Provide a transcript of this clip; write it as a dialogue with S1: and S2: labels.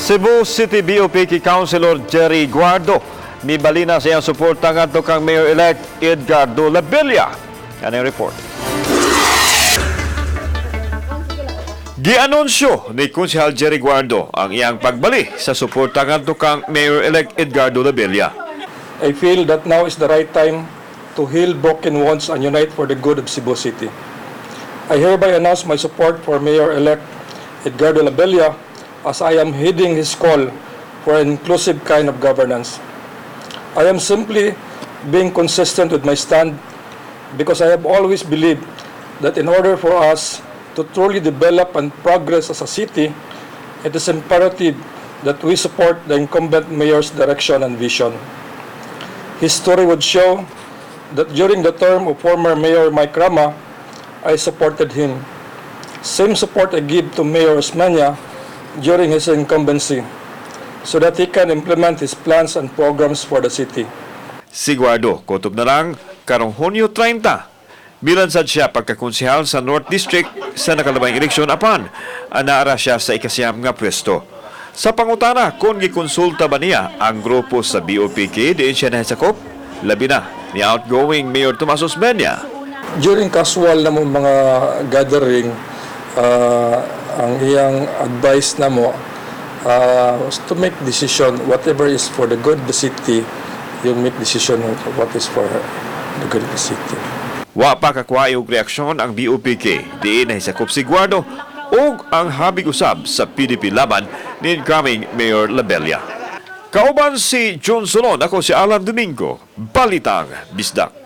S1: Cebu City BOPK Councilor Jerry Guardo mibalina sa iyang suporta ngadto kang Mayor-elect Edgardo Labella. Yan ang report. Gianunsyo ni Konsehal Jerry Guardo ang iyang pagbali sa suporta ngadto kang Mayor-elect Edgardo Labella.
S2: I feel that now is the right time to heal broken wounds and unite for the good of Cebu City. I hereby announce my support for Mayor-elect Edgardo Labella as I am heeding his call for an inclusive kind of governance. I am simply being consistent with my stand because I have always believed that in order for us to truly develop and progress as a city, it is imperative that we support the incumbent mayor's direction and vision. History would show that during the term of former Mayor Mike Rama, I supported him. Same support I give to Mayor Osmeña during his incumbency so that he can implement his plans and programs for the city.
S1: Si Guardo, kutob na lang karong Hunyo 30. Bilan sad siya pagkakonsehal sa North District sa nakalabay eleksyon apan anaara siya sa ikasiyam nga pwesto. Sa pangutana kung gikonsulta ba niya ang grupo sa BOPK diin siya nahisakop, labi na ni outgoing Mayor Tomas Osmeña.
S2: During casual na mo mga gathering, ang iyang advice na mo was to make decision whatever is for the good of the city, yung make decision what is for the good of the city.
S1: Wa pa kakuha og reaksyon ang BOPK diin nahisakop si Guardo ug ang habig usab sa PDP Laban ni incoming Mayor Labella. Kauban si John Solon, ako si Alan Domingo, Balitang Bisdak.